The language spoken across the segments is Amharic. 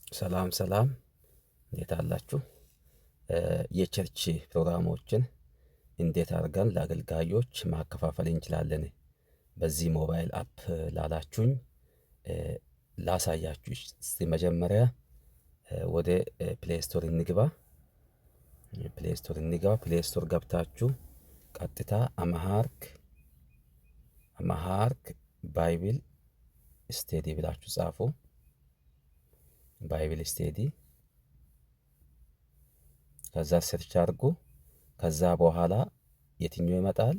ሰላም ሰላም፣ እንዴት አላችሁ? የ church ፕሮግራሞችን እንዴት አድርገን ለአገልጋዮች ማከፋፈል እንችላለን? በዚህ ሞባይል app ላላችሁኝ ላሳያችሁ። እስቲ መጀመሪያ ወደ Play Store እንግባ። Play Store እንግባ። Play Store ገብታችሁ ቀጥታ Amharic Bible Study ብላችሁ ጻፉ። Bible Study፣ ከዛ search አድርጉ። ከዛ በኋላ የትኛው ይመጣል?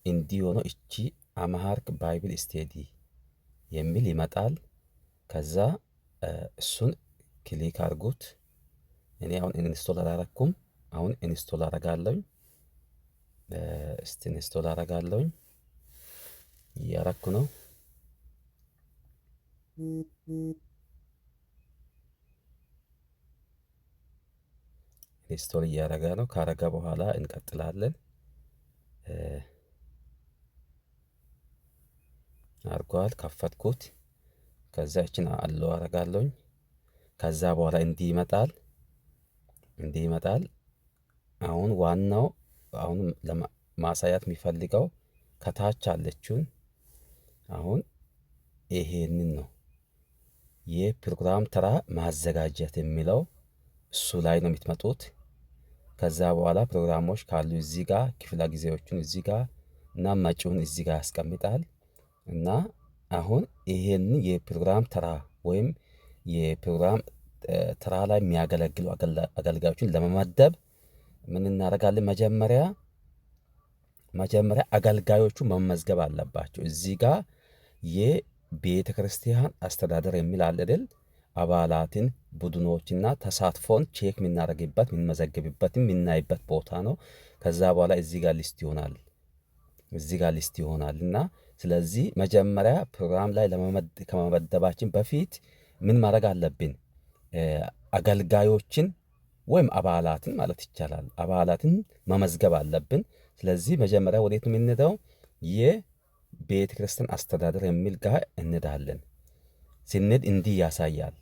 እንዲህ ሆኖ እቺ Amharic Bible Study የሚል ይመጣል። ከዛ እሱን click አድርጉት። እኔ አሁን install አላረኩም። አሁን install አረጋለሁኝ። እስቲ install አረጋለሁኝ። እያረኩ ነው። Install እያረገ ነው። ካረገ በኋላ እንቀጥላለን። አርጓል። ከፈትኩት። ከዛ እችን allow አረጋለሁኝ። ከዛ በኋላ እንዲህ ይመጣል። እንዲህ ይመጣል። አሁን ዋናው አሁን ለማሳያት የሚፈልገው ከታች አለችውን አሁን ይሄንን ነው፣ የፕሮግራም ተራ ማዘጋጀት የሚለው እሱ ላይ ነው የምትመጡት። ከዛ በኋላ ፕሮግራሞች ካሉ እዚህ ጋር፣ ክፍለ ጊዜዎቹን እዚህ ጋር እና መጪውን እዚህ ጋር ያስቀምጣል። እና አሁን ይሄንን የፕሮግራም ተራ ወይም የፕሮግራም ተራ ላይ የሚያገለግሉ አገልጋዮችን ለመመደብ ምን እናደርጋለን? መጀመሪያ አገልጋዮቹ መመዝገብ አለባቸው። እዚህ ጋር የቤተ ክርስቲያን አስተዳደር የሚል አለ አይደል? አባላትን፣ ቡድኖችና ተሳትፎን check የምናደርግበት፣ የምንመዘግብበት፣ የምናይበት ቦታ ነው። ከዛ በኋላ እዚህ ጋር list ይሆናል። እዚህ ጋር list ይሆናል። እና ስለዚህ መጀመሪያ ፕሮግራም ላይ ከመመደባችን በፊት ምን ማድረግ አለብን? አገልጋዮችን ወይም አባላትን ማለት ይቻላል፣ አባላትን መመዝገብ አለብን። ስለዚህ መጀመሪያ ወዴት ነው የምንሄደው? የቤተ ክርስቲያን አስተዳደር የሚል ጋር እንሄዳለን። ስንሄድ እንዲህ ያሳያል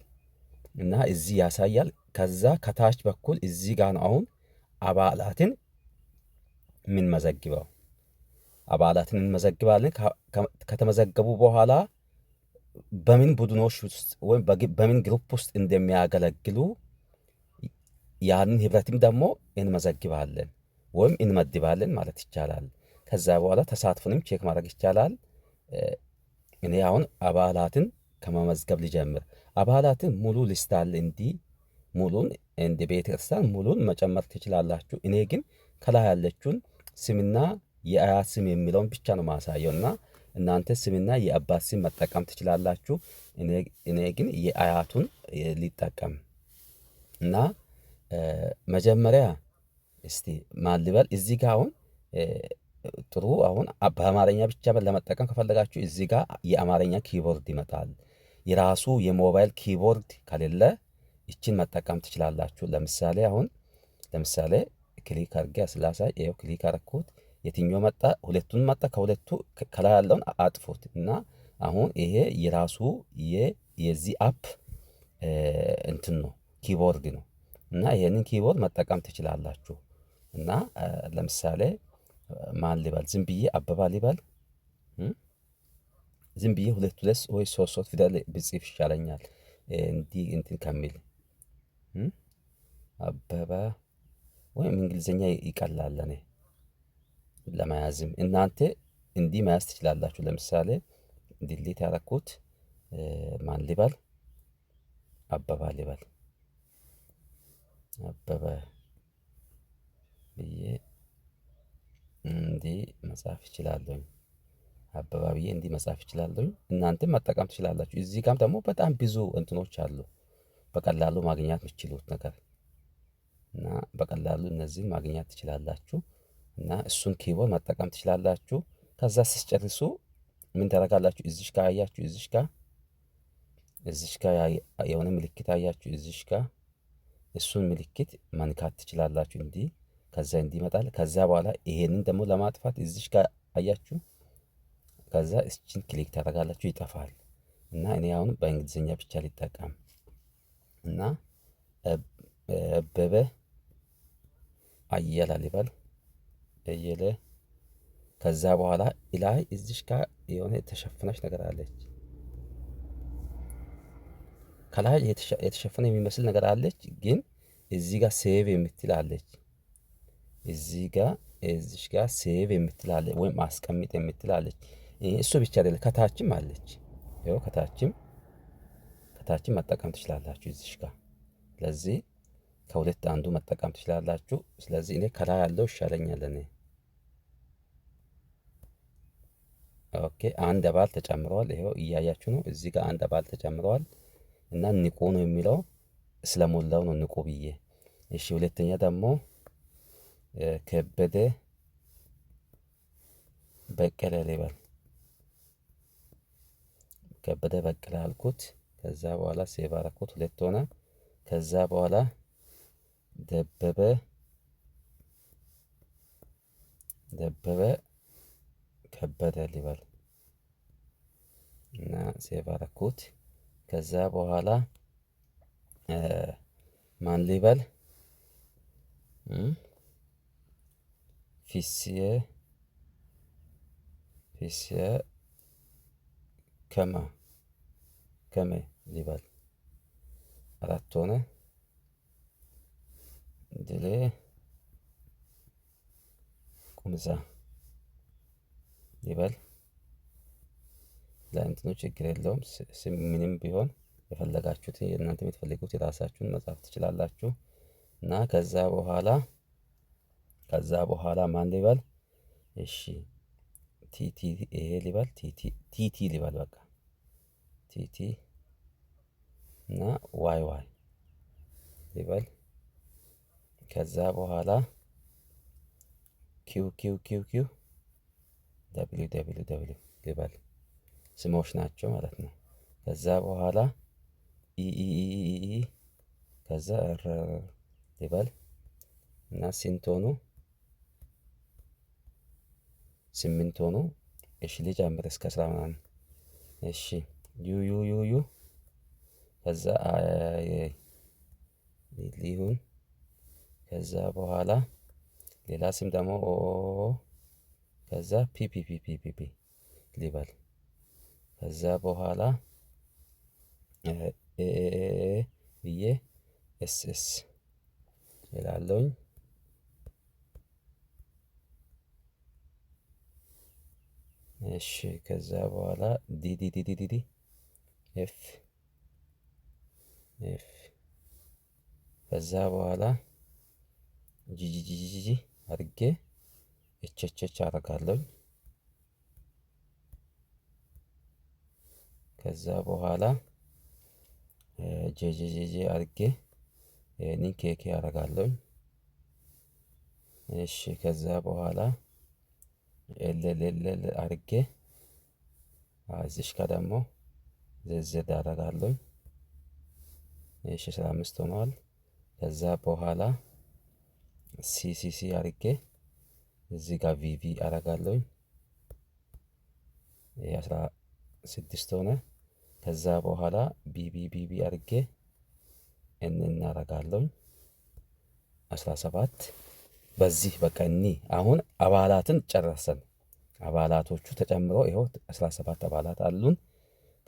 እና እዚህ ያሳያል። ከዛ ከታች በኩል እዚህ ጋር ነው አሁን አባላትን የምንመዘግበው። አባላትን እንመዘግባለን። ከተመዘገቡ በኋላ በምን ቡድኖች ውስጥ ወይም በምን group ውስጥ እንደሚያገለግሉ ያንን ህብረትም ደግሞ እንመዘግባለን ወይም እንመድባለን ማለት ይቻላል። ከዛ በኋላ ተሳትፎንም check ማድረግ ይቻላል። እኔ አሁን አባላትን ከመመዝገብ ልጀምር። አባላትን ሙሉ list አለ፣ እንዲህ ሙሉን እንደ ቤተ ክርስቲያን ሙሉን መጨመር ትችላላችሁ። እኔ ግን ከላይ ያለችውን ስምና የአያት ስም የሚለውን ብቻ ነው ማሳየው፣ እና እናንተ ስምና የአባት ስም መጠቀም ትችላላችሁ። እኔ ግን የአያቱን ሊጠቀም። እና መጀመሪያ እስቲ ማን ልበል እዚህ ጋር? አሁን ጥሩ፣ አሁን በአማርኛ ብቻ ለመጠቀም ከፈለጋችሁ እዚህ ጋር የአማርኛ keyboard ይመጣል። የራሱ የሞባይል keyboard ከሌለ ይችን መጠቀም ትችላላችሁ። ለምሳሌ አሁን ለምሳሌ click አድርጌ ስላሳይ ይኸው click አረኩት። የትኛው መጣ? ሁለቱን መጣ። ከሁለቱ ከላይ ያለውን አጥፉት። እና አሁን ይሄ የራሱ የዚህ app እንትን ነው፣ keyboard ነው፣ እና ይሄንን keyboard መጠቀም ትችላላችሁ። እና ለምሳሌ ማን ልበል? ዝም ብዬ አበባ ልበል። ዝም ብዬ ሁለት ሁለት ወይ ሶስት ሶስት ፊደል ብጽፍ ይሻለኛል እንዲህ እንትን ከሚል። አበበ ወይም እንግሊዝኛ ይቀላል ለኔ ለመያዝም። እናንተ እንዲህ መያዝ ትችላላችሁ። ለምሳሌ delete ያደረኩት ማን ልበል? አበባ ልበል። አበበ ብዬ እንዲህ መጻፍ እችላለሁኝ። አበባ ብዬ እንዲህ መጻፍ እችላለሁኝ። እናንተም መጠቀም ትችላላችሁ። እዚህ ጋርም ደግሞ በጣም ብዙ እንትኖች አሉ፣ በቀላሉ ማግኘት የምትችሉት ነገር፣ እና በቀላሉ እነዚህን ማግኘት ትችላላችሁ። እና እሱን keyboard መጠቀም ትችላላችሁ። ከዛ ስትጨርሱ ምን ታደርጋላችሁ? እዚሽ ጋር አያችሁ፣ እዚሽ ጋር የሆነ ምልክት አያችሁ፣ እዚሽ ጋር እሱን ምልክት መንካት ትችላላችሁ። እንዲህ ከዛ እንዲህ ይመጣል። ከዛ በኋላ ይሄንን ደግሞ ለማጥፋት እዚሽ ጋር አያችሁ፣ ከዛ እችን click ታደርጋላችሁ፣ ይጠፋል። እና እኔ አሁን በእንግሊዝኛ ብቻ ሊጠቀም። እና አበበ አየለ ሊበል፣ አየለ። ከዛ በኋላ ላይ እዚሽ ጋር የሆነ የተሸፈነች ነገር አለች። ከላይ የተሸፈነ የሚመስል ነገር አለች፣ ግን እዚህ ጋር save የምትል አለች። እዚህ ጋር፣ እዚሽ ጋር save የምትል አለች፣ ወይም አስቀምጥ የምትል አለች። እሱ ብቻ አይደለም፣ ከታችም አለች። ይኸው ከታችም መጠቀም ትችላላችሁ እዚሽ ጋር። ስለዚህ ከሁለት አንዱ መጠቀም ትችላላችሁ። ስለዚህ እኔ ከላይ ያለው ይሻለኛል እኔ። Okay፣ አንድ አባል ተጨምረዋል። ይኸው እያያችሁ ነው። እዚህ ጋር አንድ አባል ተጨምረዋል እና ንቁ ነው የሚለው፣ ስለሞላው ነው ንቁ ብዬ። እሺ፣ ሁለተኛ ደግሞ ከበደ በቀለ ሊበል። ከበደ በቀለ አልኩት። ከዛ በኋላ save አደረኩት፣ ሁለት ሆነ። ከዛ በኋላ ደበበ ከበደ ሊበል እና save አደረኩት። ከዛ በኋላ ማን ሊበል? ፊስየ ከመ ሊበል፣ አራት ሆነ። ድሌ ቁምዛ ሊበል። ለእንትኑ ችግር የለውም። ስም ምንም ቢሆን የፈለጋችሁት፣ እናንተ የምትፈልጉት የራሳችሁን መጻፍ ትችላላችሁ። እና ከዛ በኋላ ማን ሊበል? እሺ፣ ቲቲ ይሄ ሊበል፣ ቲቲ ቲቲ ሊበል፣ በቃ TT እና YY ሊበል። ከዛ በኋላ QQQQ WWW ሊበል፣ ስሞች ናቸው ማለት ነው። ከዛ በኋላ EEEE ከዛ R ሊበል እና ስንት ሆኑ? ስምንት ሆኑ። እሺ፣ ልጨምር እስከ 10 ምናምን። እሺ፣ UUUU ከዛ ሊሁን። ከዛ በኋላ ሌላ ስም ደግሞ O ከዛ PPPPP ሊበል። ከዛ በኋላ A ብዬ SS እላለሁኝ። እሺ፣ ከዛ በኋላ DDDDD FF፣ ከዛ በኋላ GGGG አድርጌ HHH አደርጋለሁኝ። ከዛ በኋላ JJJJ አድርጌ ይሄንን KK አደርጋለሁኝ። እሺ፣ ከዛ በኋላ LLL አድርጌ እዚሽ ጋር ደግሞ ZZ አደርጋለሁኝ። እሺ፣ 15 ሆነዋል። ከዛ በኋላ CCC አድርጌ እዚህ ጋር VV አደርጋለሁኝ። ይሄ 16 ሆነ። ከዛ በኋላ BBBB አድርጌ N እናደርጋለሁኝ። 17። በዚህ በቃ እኒ አሁን አባላትን ጨረሰን። አባላቶቹ ተጨምረው ይኸው 17 አባላት አሉን።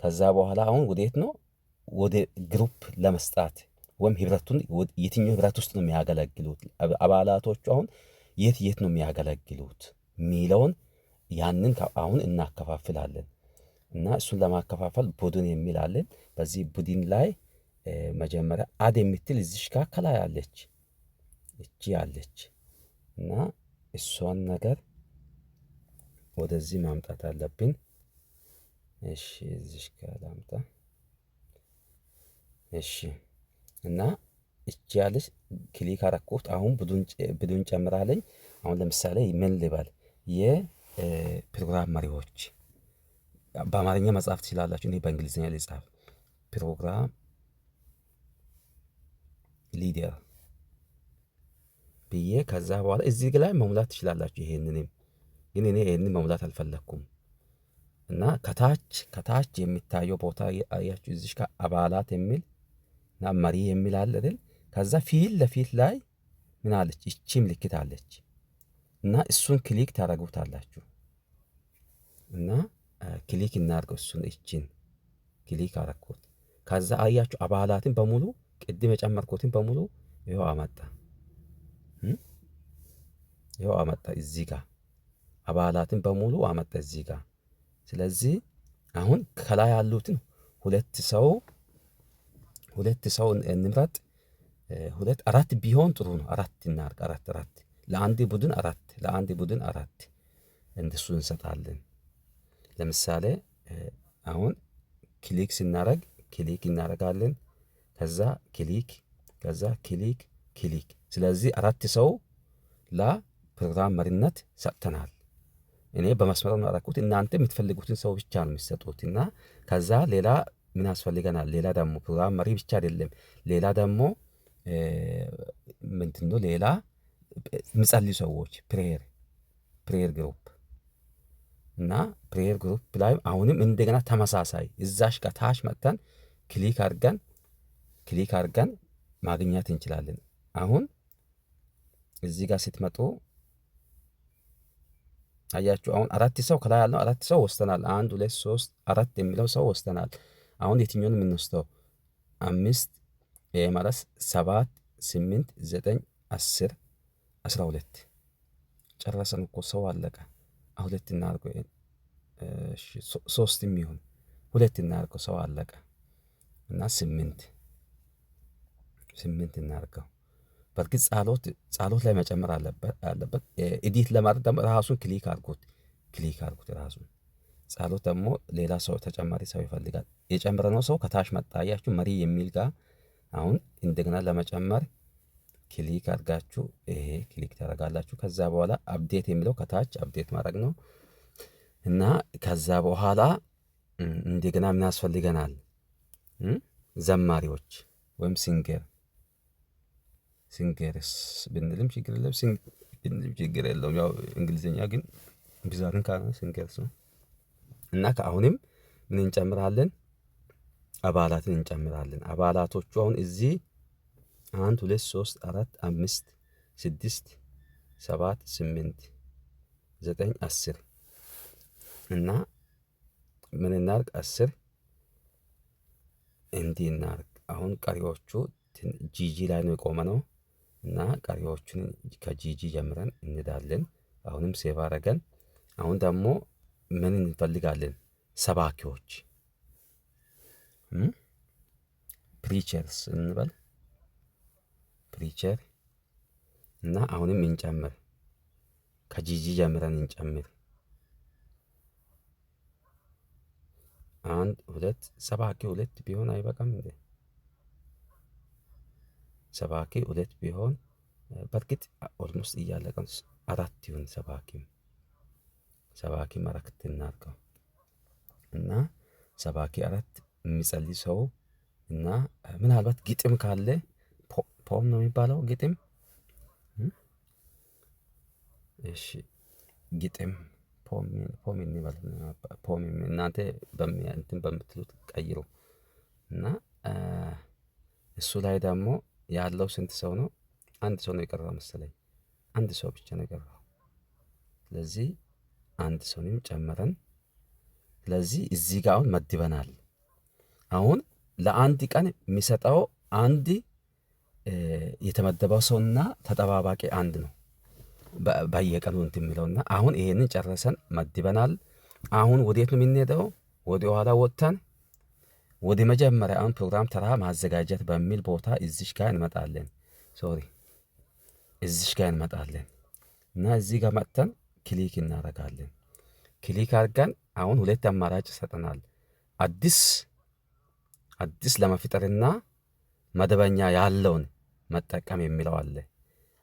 ከዛ በኋላ አሁን ወዴት ነው? ወደ group ለመስጣት ወይም ህብረቱን፣ የትኛው ህብረት ውስጥ ነው የሚያገለግሉት አባላቶቹ፣ አሁን የት የት ነው የሚያገለግሉት የሚለውን ያንን አሁን እናከፋፍላለን። እና እሱን ለማከፋፈል ቡድን የሚል አለን። በዚህ ቡድን ላይ መጀመሪያ add የምትል እዚሽ ጋር ከላይ አለች፣ እቺ አለች እና እሷን ነገር ወደዚህ ማምጣት አለብን። እሺ፣ እዚሽ ጋር ላምጣ። እሺ፣ እና እቺ ያለች click አረኩት። አሁን ቡድን ጨምራለኝ። አሁን ለምሳሌ ምን ልበል? የፕሮግራም መሪዎች፣ በአማርኛ መጻፍ ትችላላችሁ። እኔ በእንግሊዝኛ ልጻፍ። Program leader ብዬ ከዛ በኋላ እዚህ ላይ መሙላት ትችላላችሁ። ይሄንንም ግን እኔ ይሄንን መሙላት አልፈለኩም። እና ከታች የሚታየው ቦታ አያችሁ፣ እዚህ ጋር አባላት የሚል እና መሪ የሚል አለ አይደል? ከዛ ፊት ለፊት ላይ ምን አለች? ይቺ ምልክት አለች እና እሱን click ታደርጉታላችሁ። እና click እናድርገው፣ እሱን እቺን click አረኩት። ከዛ አያችሁ አባላትን በሙሉ፣ ቅድም የጨመርኩትን በሙሉ ይኸው አመጣ። ይኸው አመጣ፣ እዚህ ጋር አባላትን በሙሉ አመጣ እዚህ ጋር። ስለዚህ አሁን ከላይ ያሉትን ሁለት ሰው፣ ሁለት ሰው እንምረጥ። ሁለት፣ አራት ቢሆን ጥሩ ነው። አራት እናድርግ። አራት አራት ለአንድ ቡድን፣ አራት ለአንድ ቡድን፣ አራት እንደሱ እንሰጣለን። ለምሳሌ አሁን click ስናደርግ click እናደርጋለን። ከዛ click፣ ከዛ click፣ click። ስለዚህ አራት ሰው ለፕሮግራም መሪነት ሰጥተናል። እኔ በመስመሩ ነው ያደረኩት። እናንተ የምትፈልጉትን ሰው ብቻ ነው የሚሰጡት። እና ከዛ ሌላ ምን ያስፈልገናል? ሌላ ደግሞ ፕሮግራም መሪ ብቻ አይደለም። ሌላ ደግሞ ምንድነው? ሌላ የሚጸልዩ ሰዎች፣ prayer group። እና prayer group ላይ አሁንም እንደገና ተመሳሳይ እዛሽ ጋር ታች መጥተን click አድርገን ማግኘት እንችላለን። አሁን እዚህ ጋር ስትመጡ አያችሁ፣ አሁን አራት ሰው ከላይ ያለው አራት ሰው ወስደናል። አንድ፣ ሁለት፣ ሶስት፣ አራት የሚለው ሰው ወስደናል። አሁን የትኛውን የምንወስደው? አምስት፣ ይሄ ማለት ሰባት፣ ስምንት፣ ዘጠኝ፣ 10፣ 12። ጨረሰን እኮ፣ ሰው አለቀ። ሁለት እናድርገው። ሶስት የሚሆን ሁለት እናድርገው። ሰው አለቀ። እና ስምንት፣ ስምንት እናድርገው። በእርግጥ ጸሎት ላይ መጨመር አለበት። Edit ለማድረግ ደግሞ ራሱን click አድርጉት፣ click አድርጉት ራሱን። ጸሎት ደግሞ ሌላ ሰው፣ ተጨማሪ ሰው ይፈልጋል። የጨመረነው ሰው ከታች መጣ፣ አያችሁ፣ መሪ የሚል ጋር። አሁን እንደገና ለመጨመር click አድርጋችሁ ይሄ click ታደርጋላችሁ። ከዛ በኋላ update የሚለው ከታች update ማድረግ ነው። እና ከዛ በኋላ እንደገና ምን ያስፈልገናል? ዘማሪዎች ወይም singers ብንልም ችግር የለም፣ sing ብንልም ችግር የለውም። ያው እንግሊዝኛ ግን ብዛትን ካልሆነ singers ነው። እና ከአሁንም ምን እንጨምራለን? አባላትን እንጨምራለን። አባላቶቹ አሁን እዚህ አንድ፣ ሁለት፣ ሶስት፣ አራት፣ አምስት፣ ስድስት፣ ሰባት፣ ስምንት፣ ዘጠኝ፣ 10። እና ምን እናርግ? 10 እንዲህ እናርግ። አሁን ቀሪዎቹ GG ላይ ነው የቆመ ነው እና ቀሪዎቹን ከ GG ጀምረን እንሄዳለን። አሁንም save አረገን። አሁን ደግሞ ምን እንፈልጋለን? ሰባኪዎች፣ preachers እንበል፣ preacher። እና አሁንም እንጨምር፣ ከ GG ጀምረን እንጨምር። አንድ፣ ሁለት፣ ሰባኪ ሁለት ቢሆን አይበቃም እንዴ? ሰባኪ ሁለት ቢሆን፣ በእርግጥ almost እያለቀ፣ አራት ይሁን። ሰባኪም ሰባኪም አራት እናድርገው። እና ሰባኪ አራት፣ የሚጸልይ ሰው እና ምናልባት ግጥም ካለ፣ poem ነው የሚባለው፣ ግጥም፣ እሺ፣ ግጥም፣ poem እንበል፣ poem። እናንተ እንትን በምትሉት ቀይሩ። እና እሱ ላይ ደግሞ ያለው ስንት ሰው ነው? አንድ ሰው ነው የቀረው መሰለኝ። አንድ ሰው ብቻ ነው የቀረው። ስለዚህ አንድ ሰውንም ጨመረን። ስለዚህ እዚህ ጋር አሁን መድበናል። አሁን ለአንድ ቀን የሚሰጠው አንድ የተመደበው ሰውና ተጠባባቂ አንድ ነው። በየቀኑ እንትን የሚለውና አሁን ይሄንን ጨርሰን መድበናል። አሁን ወዴት ነው የምንሄደው? ወደ ኋላ ወጥተን ወደ መጀመሪያ አሁን ፕሮግራም ተራ ማዘጋጀት በሚል ቦታ እዚሽ ጋር እንመጣለን። Sorry፣ እዚሽ ጋር እንመጣለን እና እዚህ ጋር መጥተን click እናደርጋለን። Click አድርገን አሁን ሁለት አማራጭ ይሰጠናል። አዲስ ለመፍጠርና መደበኛ ያለውን መጠቀም የሚለው አለ።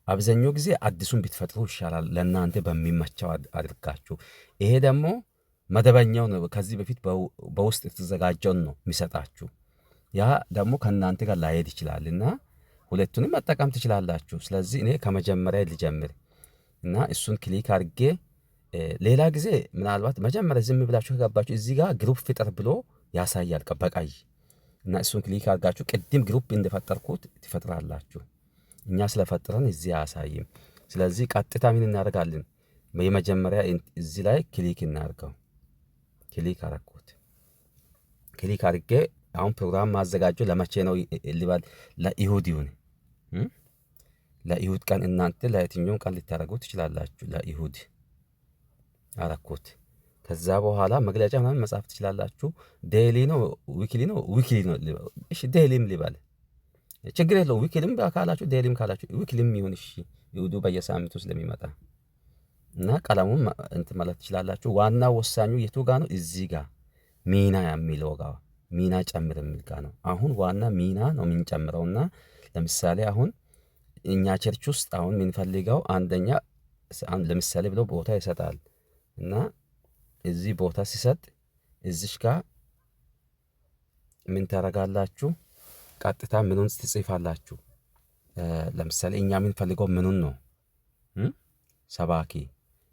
አብዛኛው ጊዜ አዲሱን ብትፈጥሩ ይሻላል፣ ለእናንተ በሚመቸው አድርጋችሁ። ይሄ ደግሞ መደበኛው ነው፣ ከዚህ በፊት በውስጥ የተዘጋጀውን ነው የሚሰጣችሁ። ያ ደግሞ ከእናንተ ጋር ላይሄድ ይችላል እና ሁለቱንም መጠቀም ትችላላችሁ። ስለዚህ እኔ ከመጀመሪያ ልጀምር እና እሱን click አድርጌ፣ ሌላ ጊዜ ምናልባት መጀመሪያ ዝም ብላችሁ ከገባችሁ እዚህ ጋር group ፍጠር ብሎ ያሳያል በቀይ። እና እሱን click አድርጋችሁ ቅድም group እንደፈጠርኩት ትፈጥራላችሁ። እኛ ስለፈጠረን እዚህ አያሳይም። ስለዚህ ቀጥታ ምን እናደርጋለን? የመጀመሪያ እዚህ ላይ click እናድርገው። Click አረኩት። Click አድርጌ አሁን ፕሮግራም ማዘጋጀው ለመቼ ነው ሊባል ለእሁድ ይሁን። ለእሁድ ቀን እናንተ ለየትኛውም ቀን ልታደርጉ ትችላላችሁ። ለእሁድ አረኩት። ከዛ በኋላ መግለጫ ምናምን መጻፍ ትችላላችሁ። Daily ነው weekly ነው weekly ነው። እሺ daily ም ሊባል ችግር የለው። Weekly ም ካላችሁ daily ም ካላችሁ weekly ም ይሁን። እሺ እሁዱ በየሳምንቱ ስለሚመጣ እና ቀለሙን እንትን ማለት ትችላላችሁ። ዋና ወሳኙ የቱ ጋ ነው? እዚህ ጋ ሚና የሚለው ጋ ሚና ጨምር የሚል ጋ ነው። አሁን ዋና ሚና ነው የምንጨምረውና ለምሳሌ አሁን እኛ church ውስጥ አሁን የምንፈልገው አንደኛ ለምሳሌ ብሎ ቦታ ይሰጣል እና እዚህ ቦታ ሲሰጥ እዚሽ ጋር ምን ታረጋላችሁ? ቀጥታ ምኑን ትጽፋላችሁ? ለምሳሌ እኛ የምንፈልገው ምኑን ነው? ሰባኪ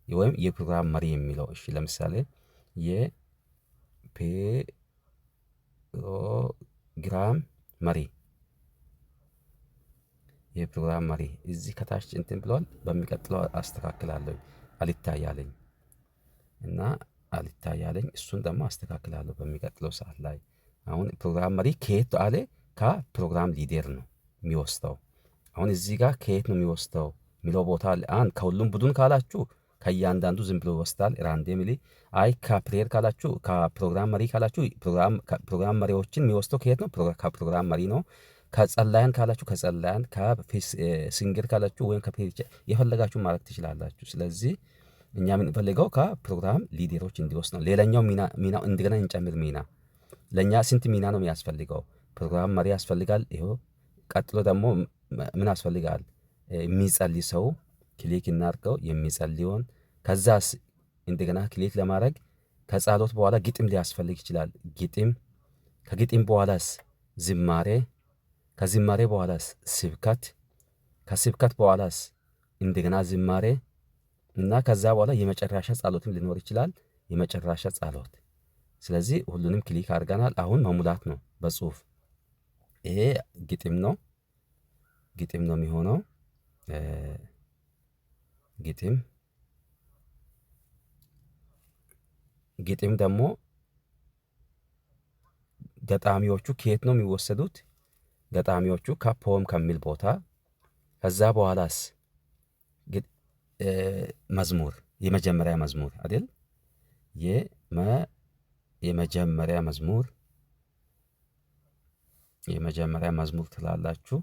ወይም የፕሮግራም መሪ የሚለው። እሺ ለምሳሌ የፕሮግራም መሪ የፕሮግራም መሪ እዚህ ከታች እንትን ብሏል። በሚቀጥለው አስተካክላለሁ። አልታያለኝ እና አልታያለኝ እሱን ደግሞ አስተካክላለሁ በሚቀጥለው ሰዓት ላይ። አሁን ፕሮግራም መሪ ከየት አለ? ከፕሮግራም leader ነው የሚወስደው። አሁን እዚህ ጋር ከየት ነው የሚወስደው የሚለው ቦታ አለ። አንድ ከሁሉም ቡድን ካላችሁ ከእያንዳንዱ ዝም ብሎ ይወስዳል randomly። አይ ከ prayer ካላችሁ ከፕሮግራም መሪ ካላችሁ ፕሮግራም መሪዎችን የሚወስደው ከየት ነው? ከፕሮግራም መሪ ነው። ከጸላያን ካላችሁ ከጸላያን፣ ከ singer ካላችሁ ወይም ከ preacher የፈለጋችሁ ማድረግ ትችላላችሁ። ስለዚህ እኛ የምንፈልገው ከፕሮግራም leader ኦች እንዲወስድ ነው። ሌላኛው ሚና ሚና እንደገና እንጨምር ሚና። ለእኛ ስንት ሚና ነው የሚያስፈልገው? ፕሮግራም መሪ ያስፈልጋል። ይኸው ቀጥሎ ደግሞ ምን ያስፈልጋል? የሚጸልይ ሰው click እናድርገው የሚጸልየውን። ከዛስ እንደገና click ለማድረግ ከጸሎት በኋላ ግጥም ሊያስፈልግ ይችላል። ግጥም፣ ከግጥም በኋላስ ዝማሬ፣ ከዝማሬ በኋላስ ስብከት፣ ከስብከት በኋላስ እንደገና ዝማሬ እና ከዛ በኋላ የመጨረሻ ጸሎትም ሊኖር ይችላል። የመጨረሻ ጸሎት። ስለዚህ ሁሉንም click አድርገናል። አሁን መሙላት ነው በጽሁፍ። ይሄ ግጥም ነው። ግጥም ነው የሚሆነው። ግጥም ግጥም ደግሞ ገጣሚዎቹ ከየት ነው የሚወሰዱት? ገጣሚዎቹ ከ poem ከሚል ቦታ። ከዛ በኋላስ መዝሙር የመጀመሪያ መዝሙር አይደል? የመጀመሪያ መዝሙር የመጀመሪያ መዝሙር ትላላችሁ።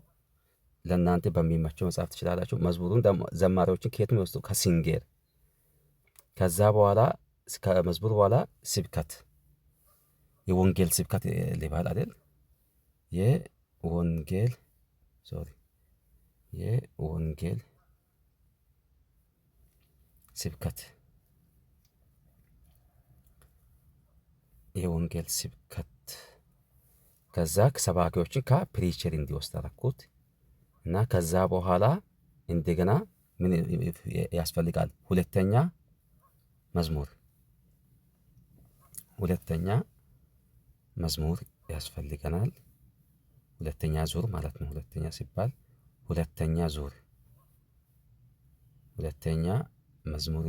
ለእናንተ በሚመቸው መጻፍ ትችላላችሁ። መዝሙሩን ደግሞ ዘማሪዎችን ከየት ነው የሚወስዱ? ከ singer። ከዛ በኋላ ከመዝሙር በኋላ ስብከት የወንጌል ስብከት ሊባል አይደል? የወንጌል sorry የወንጌል ስብከት የወንጌል ስብከት። ከዛ ሰባኪዎችን ከ preacher እንዲወስድ አደረኩት እና ከዛ በኋላ እንደገና ምን ያስፈልጋል? ሁለተኛ መዝሙር ሁለተኛ መዝሙር ያስፈልገናል። ሁለተኛ ዙር ማለት ነው። ሁለተኛ ሲባል ሁለተኛ ዙር ሁለተኛ መዝሙር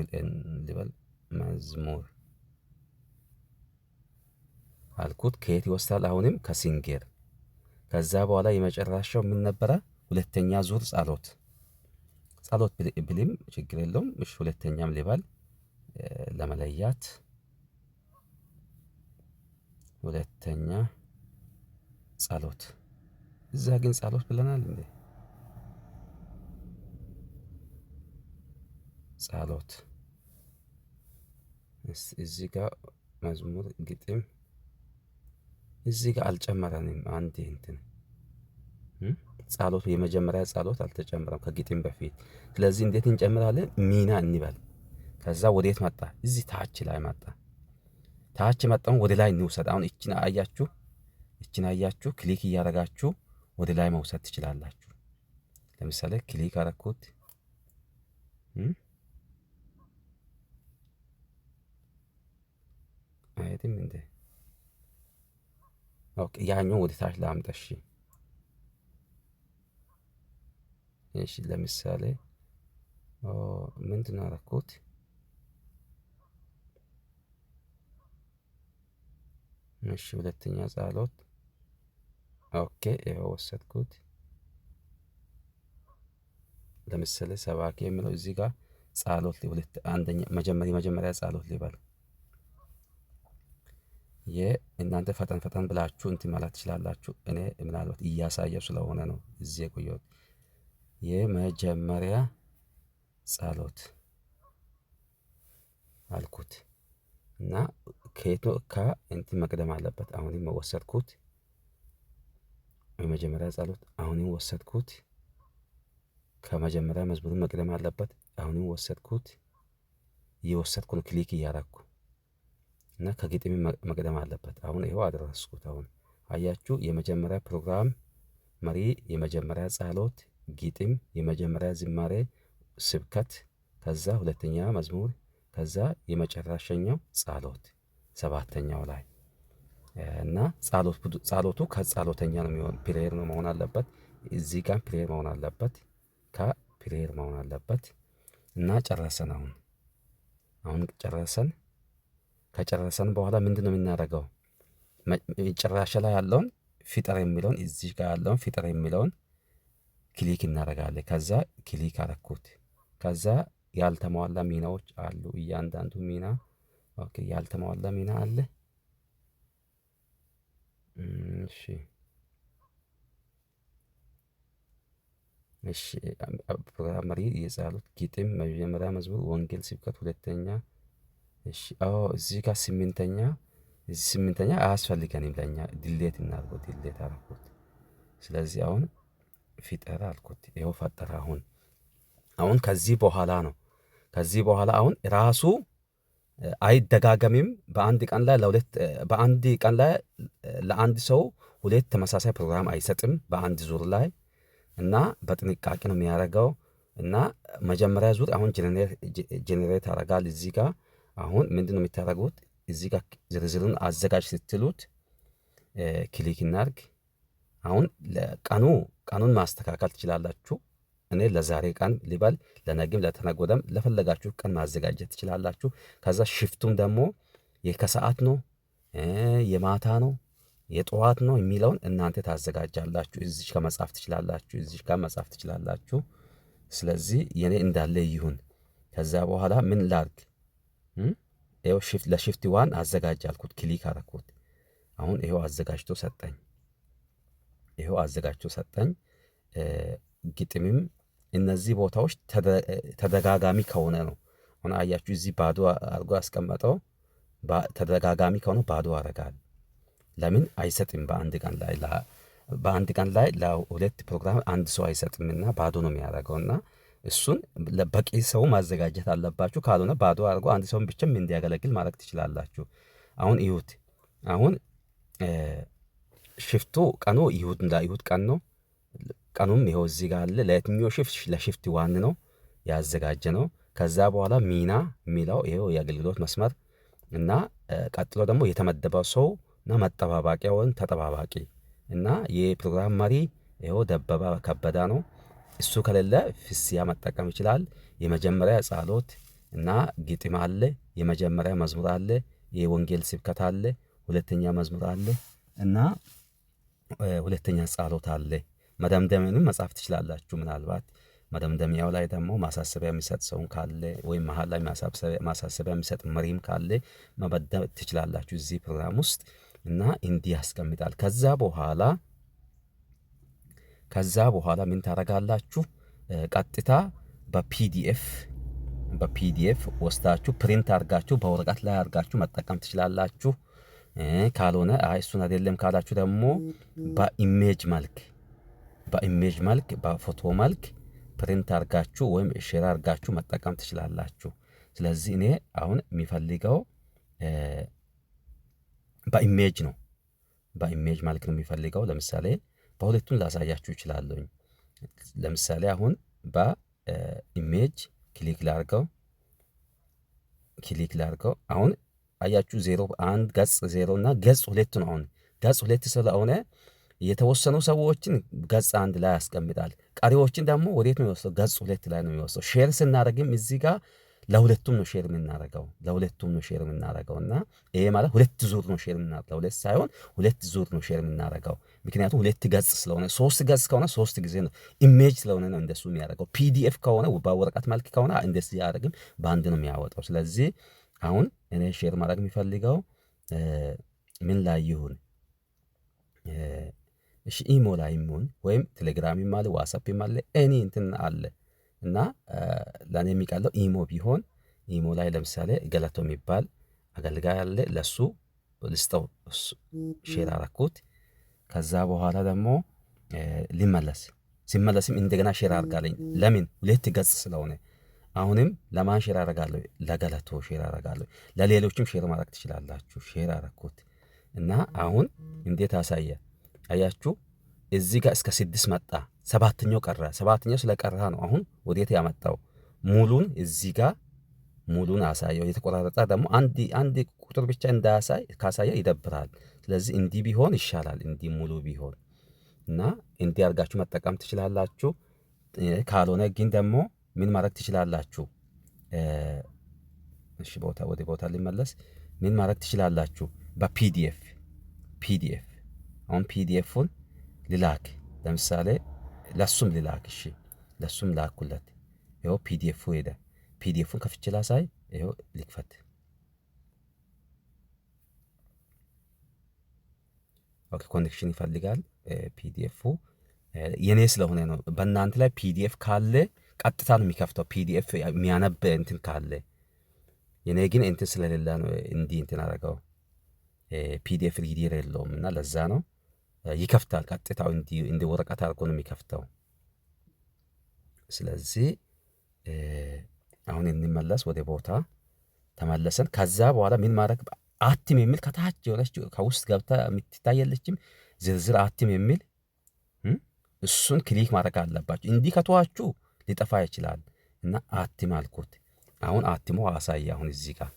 ልበል መዝሙር አልኩት። ከየት ይወስዳል? አሁንም ከ singer። ከዛ በኋላ የመጨረሻው ምን ነበረ? ሁለተኛ ዙር ጸሎት ጸሎት ብልም ችግር የለውም። እሺ ሁለተኛም ሊባል ለመለያት ሁለተኛ ጸሎት። እዛ ግን ጸሎት ብለናል እንዴ? ጸሎት እዚህ ጋር መዝሙር ግጥም እዚህ ጋር አልጨመረንም። አንዴ እንትን ጸሎት የመጀመሪያ ጸሎት አልተጨመረም ከግጥም በፊት። ስለዚህ እንዴት እንጨምራለን? ሚና እንበል። ከዛ ወዴት መጣ? እዚህ ታች ላይ መጣ። ታች መጣውን ወደ ላይ እንውሰድ። አሁን እችን አያችሁ፣ እችን አያችሁ። Click እያደረጋችሁ ወደ ላይ መውሰድ ትችላላችሁ። ለምሳሌ click አረኩት። አይሄድም እንዴ? Okay፣ ያኛው ወደ ታች ላምጣ። እሺ፣ እሺ፣ ለምሳሌ ምንድን ነው ያደረኩት? እሺ፣ ሁለተኛ ጸሎት። Okay፣ ይኸው ወሰድኩት። ለምሳሌ ሰባኪ የሚለው እዚህ ጋር ጸሎት ሁለት አንደኛ መጀመሪያ መጀመሪያ ጸሎት ሊበል። የእናንተ ፈጠን ፈጠን ብላችሁ እንትን ማለት ትችላላችሁ። እኔ ምናልባት እያሳየው ስለሆነ ነው እዚህ የቆየሁት። የመጀመሪያ ጸሎት አልኩት እና ከየት ነው ከእንትን መቅደም አለበት። አሁንም ወሰድኩት። የመጀመሪያ ጸሎት አሁንም ወሰድኩት። ከመጀመሪያ መዝሙር መቅደም አለበት። አሁንም ወሰድኩት። እየወሰድኩ ነው click እያረኩ እና ከግጥም መቅደም አለበት። አሁን ይኸው አደረስኩት። አሁን አያችሁ፣ የመጀመሪያ ፕሮግራም መሪ፣ የመጀመሪያ ጸሎት፣ ግጥም፣ የመጀመሪያ ዝማሬ፣ ስብከት፣ ከዛ ሁለተኛ መዝሙር፣ ከዛ የመጨረሻኛው ጸሎት ሰባተኛው ላይ እና ጸሎቱ ከጸሎተኛ ነው የሚሆን። Prayer ነው መሆን አለበት። እዚህ ጋር prayer መሆን አለበት። ከ prayer መሆን አለበት። እና ጨረሰን። አሁን ጨረሰን። ከጨረሰን በኋላ ምንድን ነው የምናደርገው? መጨረሻ ላይ ያለውን ፍጠር የሚለውን፣ እዚህ ጋር ያለውን ፍጠር የሚለውን click እናደርጋለን። ከዛ click አረኩት። ከዛ ያልተሟላ ሚናዎች አሉ። እያንዳንዱ ሚና፣ okay፣ ያልተሟላ ሚና አለ። እሺ እሺ፣ ፕሮግራም መሪ፣ የጸሎት፣ ግጥም፣ መጀመሪያ መዝሙር፣ ወንጌል ስብከት ሁለተኛ። እሺ፣ አዎ፣ እዚህ ጋር ስምንተኛ፣ እዚህ ስምንተኛ አያስፈልገንም ለኛ፣ delete እናድርገው። Delete አደረኩት። ስለዚህ አሁን ፍጠር አልኩት። ይኸው ፈጠረ። አሁን ከዚህ በኋላ ነው። ከዚህ በኋላ አሁን ራሱ አይደጋገምም። በአንድ ቀን ላይ ለሁለት በአንድ ቀን ላይ ለአንድ ሰው ሁለት ተመሳሳይ ፕሮግራም አይሰጥም በአንድ ዙር ላይ እና በጥንቃቄ ነው የሚያደርገው። እና መጀመሪያ ዙር አሁን generate ያደርጋል። እዚህ ጋር አሁን ምንድን ነው የምታደርጉት? እዚህ ጋር ዝርዝሩን አዘጋጅ ስትሉት click እናድርግ። አሁን ቀኑ ቀኑን ማስተካከል ትችላላችሁ። እኔ ለዛሬ ቀን ሊበል፣ ለነገም ለተነገ ወዲያም ለፈለጋችሁ ቀን ማዘጋጀት ትችላላችሁ። ከዛ shift ኡም ደግሞ የከሰዓት ነው፣ የማታ ነው፣ የጠዋት ነው የሚለውን እናንተ ታዘጋጃላችሁ። እዚህ ጋር መጻፍ ትችላላችሁ። እዚህ ጋር መጻፍ ትችላላችሁ። ስለዚህ የኔ እንዳለ ይሁን። ከዛ በኋላ ምን ላድርግ? ይኸው shift ለ shift one አዘጋጅ አልኩት። Click አደረኩት። አሁን ይኸው አዘጋጅቶ ሰጠኝ። ይኸው አዘጋጅቶ ሰጠኝ። ግጥምም እነዚህ ቦታዎች ተደጋጋሚ ከሆነ ነው። አሁን አያችሁ፣ እዚህ ባዶ አድርጎ ያስቀመጠው ተደጋጋሚ ከሆነ ባዶ አረጋል። ለምን አይሰጥም? በአንድ ቀን ላይ ለሁለት ፕሮግራም አንድ ሰው አይሰጥምና ባዶ ነው የሚያደርገውና እሱን በቂ ሰው ማዘጋጀት አለባችሁ። ካልሆነ ባዶ አድርጎ አንድ ሰውን ብቻም እንዲያገለግል ማድረግ ትችላላችሁ። አሁን እዩት። አሁን shift ኡ ቀኑ ይሁድ እንዳ ይሁድ ቀን ነው። ቀኑም ይኸው እዚህ ጋር አለ። ለየትኛው shift? ለ shift one ነው ያዘጋጀ ነው። ከዛ በኋላ ሚና የሚለው ይኸው የአገልግሎት መስመር እና ቀጥሎ ደግሞ የተመደበው ሰው እና መጠባባቂያ ወይም ተጠባባቂ እና የፕሮግራም መሪ ይኸው ደበበ ከበደ ነው። እሱ ከሌለ ፍስያ መጠቀም ይችላል። የመጀመሪያ ጸሎት እና ግጥም አለ። የመጀመሪያ መዝሙር አለ። የወንጌል ስብከት አለ። ሁለተኛ መዝሙር አለ እና ሁለተኛ ጸሎት አለ። መደምደሚያንም መጻፍ ትችላላችሁ። ምናልባት መደምደሚያው ላይ ደግሞ ማሳሰቢያ የሚሰጥ ሰውን ካለ ወይም መሀል ላይ ማሳሰቢያ የሚሰጥ መሪም ካለ መመደብ ትችላላችሁ እዚህ ፕሮግራም ውስጥ እና እንዲህ ያስቀምጣል። ከዛ በኋላ ምን ታደርጋላችሁ? ቀጥታ በ PDF ወስዳችሁ print አድርጋችሁ በወረቀት ላይ አድርጋችሁ መጠቀም ትችላላችሁ። ካልሆነ አይ እሱን አይደለም ካላችሁ ደግሞ በ image መልክ በፎቶ መልክ print አድርጋችሁ ወይም share አድርጋችሁ መጠቀም ትችላላችሁ። ስለዚህ እኔ አሁን የሚፈልገው በ image ነው። በ image መልክ ነው የሚፈልገው። ለምሳሌ በሁለቱም ላሳያችሁ እችላለሁኝ። ለምሳሌ አሁን በ image click ላርገው፣ click ላርገው። አሁን አያችሁ፣ 01 ገጽ 0 እና ገጽ 2 ነው። አሁን ገጽ 2 ስለሆነ የተወሰኑ ሰዎችን ገጽ 1 ላይ ያስቀምጣል። ቀሪዎችን ደግሞ ወዴት ነው የሚወስደው? ገጽ 2 ላይ ነው የሚወስደው። Share ስናደርግም እዚህ ጋር ለሁለቱም ነው share የምናደርገው፣ ለሁለቱም ነው share የምናደርገው። እና ይሄ ማለት 2 ዙር ነው share የምናደርገው፣ 2 ሳይሆን 2 ዙር ነው share የምናደርገው። ምክንያቱም 2 ገጽ ስለሆነ፣ 3 ገጽ ከሆነ 3 ጊዜ ነው፣ image ስለሆነ ነው እንደሱ የሚያደርገው። PDF ከሆነ፣ በወረቀት መልክ ከሆነ እንደዚህ አያደርግም፣ በአንድ ነው የሚያወጣው። ስለዚህ አሁን እኔ share ማድረግ የሚፈልገው ምን ላይ ይሁን? እሺ ኢሞ ላይ ይሁን ወይም ቴሌግራምም አለ፣ ዋትስአፕም አለ፣ any እንትን አለ። እና ለኔ የሚቀለው ኢሞ ቢሆን፣ ኢሞ ላይ ለምሳሌ ገለቶ የሚባል አገልጋይ አለ፣ ለሱ ልስጠው። Share አረኩት። ከዛ በኋላ ደግሞ ሊመለስ ሲመለስም እንደገና share አድርጋለኝ። ለምን? 2 ገጽ ስለሆነ። አሁንም ለማን share አደርጋለሁ? ለገለቶ share አደርጋለሁ። ለሌሎችም share ማድረግ ትችላላችሁ። Share አደረኩት እና አሁን እንዴት አሳየ? አያችሁ፣ እዚህ ጋር እስከ 6 መጣ። 7ኛው ቀረ። 7ኛው ስለቀረ ነው አሁን ወዴት ያመጣው? ሙሉን እዚህ ጋር ሙሉን አሳየው። የተቆራረጠ ደግሞ አንድ አንድ ቁጥር ብቻ እንዳያሳይ፣ ካሳየ ይደብራል። ስለዚህ እንዲህ ቢሆን ይሻላል፣ እንዲህ ሙሉ ቢሆን። እና እንዲህ አድርጋችሁ መጠቀም ትችላላችሁ። ካልሆነ ግን ደግሞ ምን ማድረግ ትችላላችሁ? እሺ ቦታ ወደ ቦታ ሊመለስ ምን ማድረግ ትችላላችሁ? በ PDF አሁን PDF ኡን ልላክ፣ ለምሳሌ ለሱም ልላክ። እሺ ለሱም ላኩለት። ይኸው PDF ኡ ሄደ። PDF ኡን ከፍቼ ላሳይ። ይኸው ልክፈት። Okay፣ connection ይፈልጋል። PDF ኡ የኔ ስለሆነ ነው። በእናንተ ላይ PDF ካለ ቀጥታ ነው የሚከፍተው። PDF የሚያነብ እንትን ካለ። የኔ ግን እንትን ስለሌለ ነው እንዲህ እንትን አደረገው። PDF reader የለውም እና ለዛ ነው። ይከፍታል ቀጥታው፣ እንዲህ ወረቀት አድርጎ ነው የሚከፍተው። ስለዚህ አሁን እንመለስ፣ ወደ ቦታ ተመለሰን። ከዛ በኋላ ምን ማድረግ? አትም የሚል ከታች የሆነች ከውስጥ ገብታ የምትታየለችም ዝርዝር አትም የሚል፣ እሱን click ማድረግ አለባችሁ። እንዲህ ከተዋችሁ ሊጠፋ ይችላል። እና አትም አልኩት። አሁን አትሞ አሳየ። አሁን እዚህ ጋር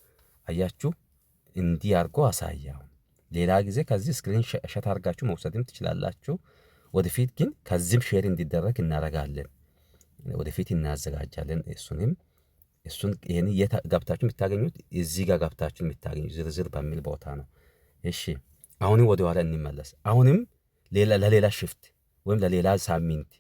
አያችሁ፣ እንዲህ አድርጎ አሳየ። አሁን ሌላ ጊዜ ከዚህ screenshot አድርጋችሁ መውሰድም ትችላላችሁ። ወደፊት ግን ከዚህም share እንዲደረግ እናደርጋለን። ወደፊት እናዘጋጃለን። እሱንም እሱን ይሄን የት ገብታችሁ የምታገኙት? እዚህ ጋር ገብታችሁ የምታገኙት ዝርዝር በሚል ቦታ ነው። እሺ አሁንም ወደ ኋላ እንመለስ። አሁንም ሌላ ለሌላ shift ወይም ለሌላ ሳምንት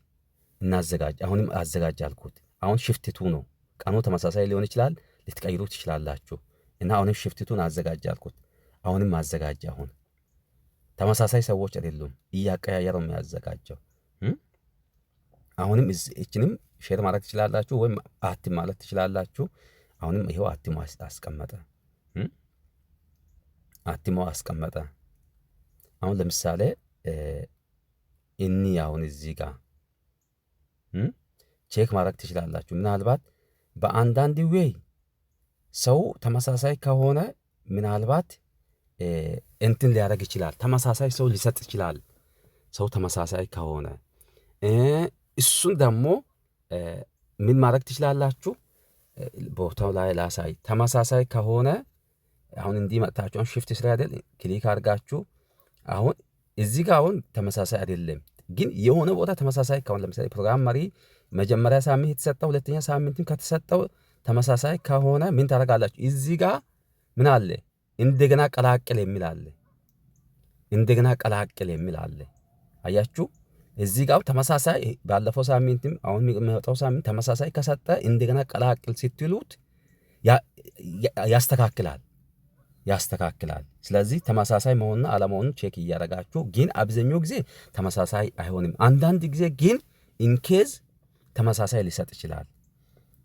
እናዘጋጅ። አሁንም አዘጋጅ አልኩት። አሁን shift 2 ነው። ቀኑ ተመሳሳይ ሊሆን ይችላል፣ ልትቀይሩ ትችላላችሁ። እና አሁንም shift 2 ን አዘጋጅ አልኩት። አሁንም አዘጋጅ። አሁን ተመሳሳይ ሰዎች አይደሉም፣ እያቀያየረው የሚያዘጋጀው። አሁንም እችንም share ማድረግ ትችላላችሁ ወይም አትም ማለት ትችላላችሁ። አሁንም ይሄው አትሞ አስቀመጠ። አትሞ አስቀመጠ። አሁን ለምሳሌ እኒ አሁን እዚህ ጋር check ማድረግ ትችላላችሁ። ምናልባት በአንዳንድ way ሰው ተመሳሳይ ከሆነ ምናልባት እንትን ሊያደርግ ይችላል። ተመሳሳይ ሰው ሊሰጥ ይችላል። ሰው ተመሳሳይ ከሆነ እሱን ደግሞ ምን ማድረግ ትችላላችሁ? ቦታው ላይ ላሳይ። ተመሳሳይ ከሆነ አሁን እንዲህ መጥታችሁ አሁን shift 3 አይደል click አድርጋችሁ፣ አሁን እዚህ ጋር አሁን ተመሳሳይ አይደለም፣ ግን የሆነ ቦታ ተመሳሳይ ከሆነ፣ ለምሳሌ ፕሮግራም መሪ መጀመሪያ ሳምንት የተሰጠው ሁለተኛ ሳምንትም ከተሰጠው ተመሳሳይ ከሆነ ምን ታደርጋላችሁ? እዚህ ጋር ምን አለ? እንደገና ቀላቅል የሚል አለ። እንደገና ቀላቅል የሚል አለ። አያችሁ? እዚህ ጋር ተመሳሳይ ባለፈው ሳምንትም አሁን የሚመጣው ሳምንት ተመሳሳይ ከሰጠ እንደገና ቀላቅል ስትሉት ያስተካክላል ያስተካክላል። ስለዚህ ተመሳሳይ መሆንና አለመሆኑን check እያደረጋችሁ፣ ግን አብዛኛው ጊዜ ተመሳሳይ አይሆንም። አንዳንድ ጊዜ ግን in case ተመሳሳይ ሊሰጥ ይችላል።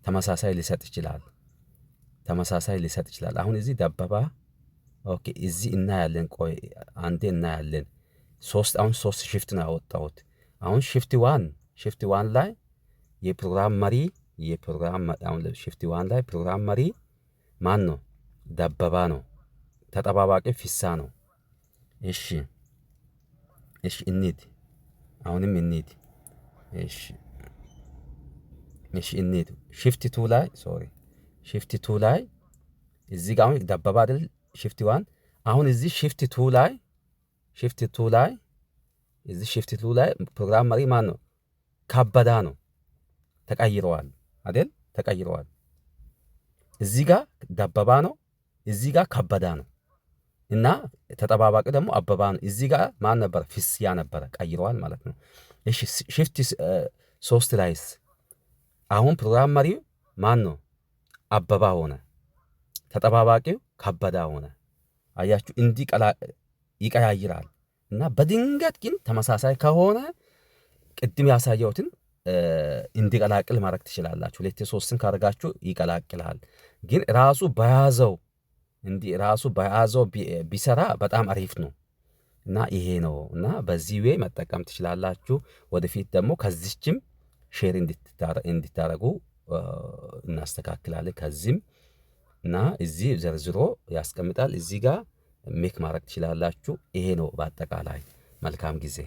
ተመሳሳይ ሊሰጥ ይችላል። ተመሳሳይ ሊሰጥ ይችላል። አሁን እዚህ ደበባ okay፣ እዚህ እናያለን። ቆይ አንዴ እናያለን። አሁን 3 shift ነው ያወጣሁት። አሁን shift 1 ላይ የፕሮግራም መሪ የፕሮግራም አሁን shift 1 ላይ ፕሮግራም መሪ ማን ነው? ደበባ ነው። ተጠባባቂ ፊሳ ነው። እሺ እንሂድ። አሁንም እንሂድ። እሺ እንሂድ። Shift 2 ላይ፣ sorry፣ shift 2 ላይ እዚህ ጋር አሁን ደበባ አይደል? Shift 1 አሁን እዚህ shift 2 ላይ Shift 2 ላይ፣ እዚህ shift 2 ላይ ፕሮግራም መሪ ማን ነው? ከበዳ ነው። ተቀይረዋል አይደል? ተቀይረዋል። እዚህ ጋር ደበባ ነው፣ እዚህ ጋር ከበዳ ነው። እና ተጠባባቂ ደግሞ አበባ ነው። እዚህ ጋር ማን ነበር? ፍስያ ነበረ። ቀይረዋል ማለት ነው። እሺ፣ shift 3 ላይስ አሁን ፕሮግራም መሪው ማን ነው? አበባ ሆነ። ተጠባባቂው ከበዳ ሆነ። አያችሁ፣ እንዲህ ይቀያይራል። እና በድንገት ግን ተመሳሳይ ከሆነ ቅድም ያሳየሁትን እንዲቀላቅል ማድረግ ትችላላችሁ። ሁለት ሶስትን ካደረጋችሁ ይቀላቅላል። ግን ራሱ በያዘው እንዲህ ራሱ በያዘው ቢሰራ በጣም አሪፍ ነው። እና ይሄ ነው፣ እና በዚህ way መጠቀም ትችላላችሁ። ወደፊት ደግሞ ከዚችም share እንድታረጉ እናስተካክላለን። ከዚህም እና እዚህ ዘርዝሮ ያስቀምጣል። እዚህ ጋር make ማድረግ ትችላላችሁ። ይሄ ነው በአጠቃላይ። መልካም ጊዜ።